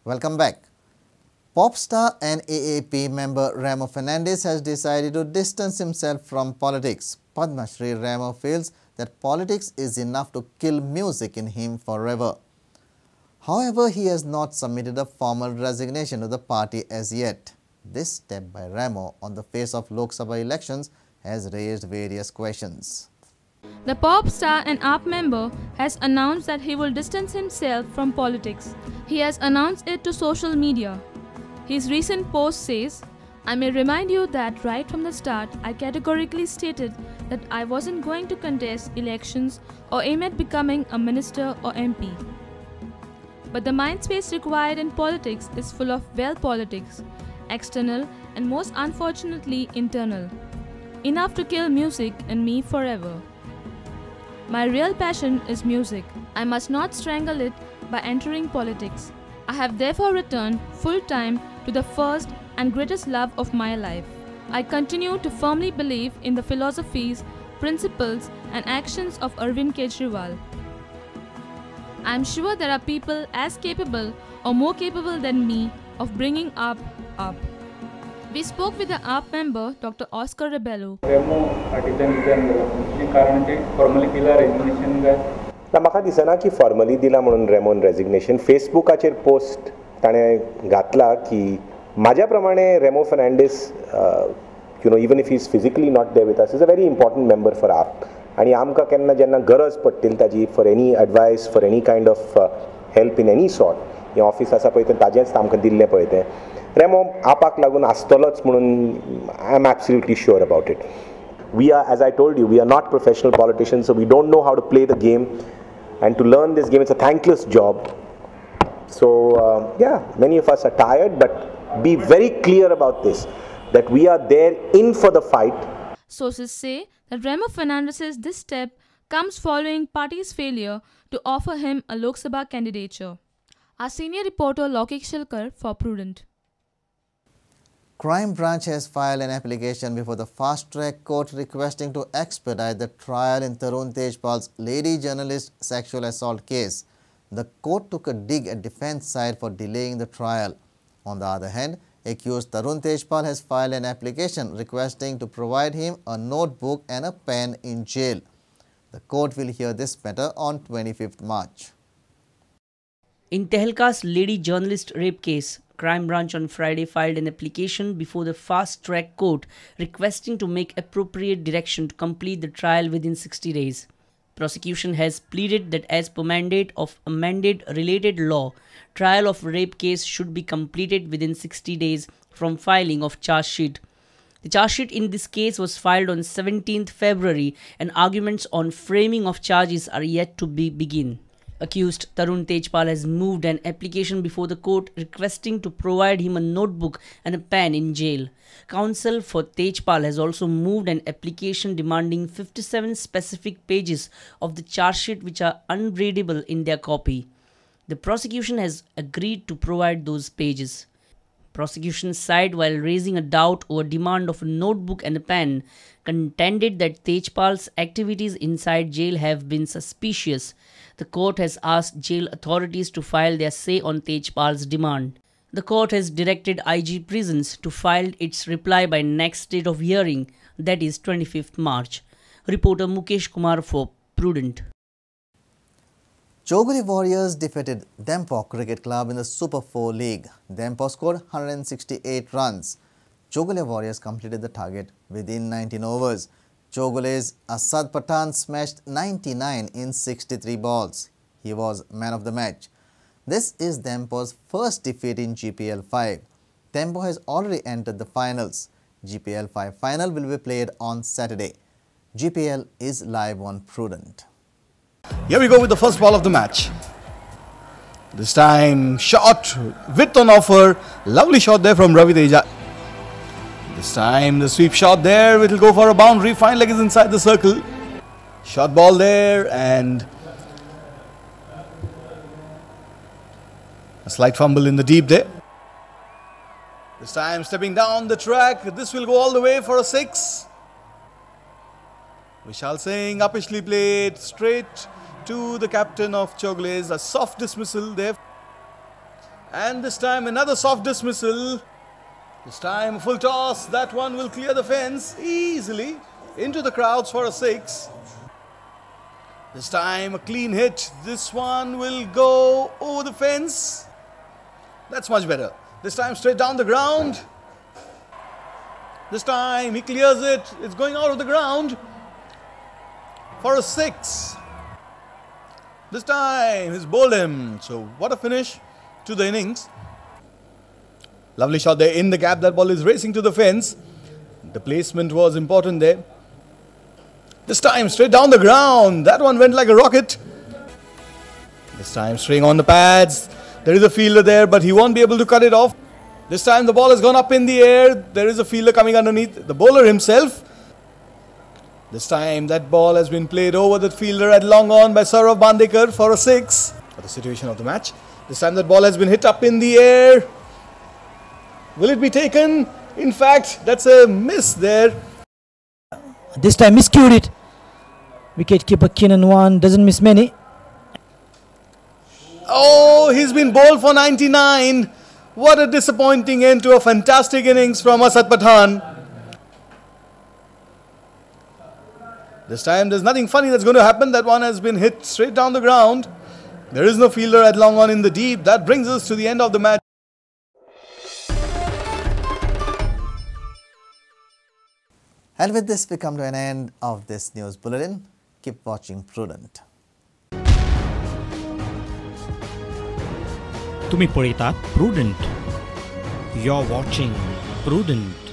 Welcome back. Pop star and AAP member Remo Fernandes has decided to distance himself from politics. Padma Shri Remo feels that politics is enough to kill music in him forever. However, he has not submitted a formal resignation to the party as yet. This step by Remo on the face of Lok Sabha elections has raised various questions. The pop star and AAP member has announced that he will distance himself from politics. He has announced it to social media. His recent post says, "I may remind you that right from the start, I categorically stated that I wasn't going to contest elections or aim at becoming a minister or MP. But the mind space required in politics is full of well politics, external and most unfortunately internal. Enough to kill music and me forever. My real passion is music. I must not strangle it by entering politics. I have therefore returned full-time to the first and greatest love of my life. I continue to firmly believe in the philosophies, principles and actions of Arvind Kejriwal. I am sure there are people as capable or more capable than me of bringing up up. We spoke with the AAP member Dr. Oscar Rebello. ना म्हाका दिसना की formally दिला म्हणून Ramon resignation. फेसबुकाचेर post ताणें घातला की म्हाज्या प्रमाणे Remo Fernandes you know even if he is physically not there with us is a very important member for AAP. आनी आमकां केन्ना जेन्ना गरज पडटली ताजी for any advice for any kind of help in any sort, हें office आसा पळय तें ताजेंच आमकां दिल्लें पळय तें रेमो आपाक लागून आसतलोच म्हणून I am absolutely sure about it. We are, as I told you, we are not professional politicians, so we don't know how to play the game, and to learn this game, it's a thankless job. So yeah, many of us are tired, but be very clear about this, that we are there in for the fight. Sources say that Remo Fernandes's this step comes following party's failure to offer him a Lok Sabha candidature. Our senior reporter Lokik Shilkar for Prudent. Crime Branch has filed an application before the Fast Track Court requesting to expedite the trial in Tarun Tejpal's lady journalist sexual assault case. The court took a dig at defense side for delaying the trial. On the other hand, accused Tarun Tejpal has filed an application requesting to provide him a notebook and a pen in jail. The court will hear this matter on 25th March. In Tehelka's lady journalist rape case, Crime Branch on Friday filed an application before the Fast Track Court requesting to make appropriate direction to complete the trial within 60 days. Prosecution has pleaded that as per mandate of amended related law, trial of rape case should be completed within 60 days from filing of charge sheet. The charge sheet in this case was filed on 17th February and arguments on framing of charges are yet to be begin. Accused Tarun Tejpal has moved an application before the court requesting to provide him a notebook and a pen in jail. Counsel for Tejpal has also moved an application demanding 57 specific pages of the charge sheet which are unreadable in their copy. The prosecution has agreed to provide those pages. Prosecution side, while raising a doubt over demand of a notebook and a pen, contended that Tejpal's activities inside jail have been suspicious. The court has asked jail authorities to file their say on Tejpal's demand. The court has directed IG Prisons to file its reply by next date of hearing, that is 25th March. Reporter Mukesh Kumar for Prudent. Chowgule Warriors defeated Dempo Cricket Club in the Super 4 League. Dempo scored 168 runs. Chowgule Warriors completed the target within 19 overs. Chowgule's Asad Pathan smashed 99 in 63 balls. He was man of the match. This is Dempo's first defeat in GPL 5. Dempo has already entered the finals. GPL 5 final will be played on Saturday. GPL is live on Prudent. Here we go with the first ball of the match. This time shot, width on offer. Lovely shot there from Ravi Teja. This time the sweep shot there, it will go for a boundary. Fine leg is inside the circle. Short ball there and a slight fumble in the deep there. This time stepping down the track. This will go all the way for a six. Vishal Singh uppishly played straight to the captain of Chowgules. A soft dismissal there. And this time another soft dismissal. This time full toss. That one will clear the fence easily into the crowds for a 6. This time a clean hit. This one will go over the fence. That's much better. This time straight down the ground. This time he clears it. It's going out of the ground for a 6. This time he's bowled him. So what a finish to the innings. Lovely shot there in the gap. That ball is racing to the fence. The placement was important there. This time straight down the ground. That one went like a rocket. This time string on the pads. There is a fielder there, but he won't be able to cut it off. This time the ball has gone up in the air. There is a fielder coming underneath the bowler himself. This time that ball has been played over the fielder at long on by Saurav Bandekar for a 6. For the situation of the match. This time that ball has been hit up in the air. Will it be taken? In fact, that's a miss there. This time miscued it. Wicketkeeper Keenan Wan doesn't miss many. Oh, he's been bowled for 99. What a disappointing end to a fantastic innings from Asad Pathan. This time there's nothing funny that's going to happen. That one has been hit straight down the ground. There is no fielder at long on in the deep. That brings us to the end of the match. And with this, we come to an end of this news bulletin. Keep watching Prudent. तुम्ही पळयतात Prudent. You're watching Prudent.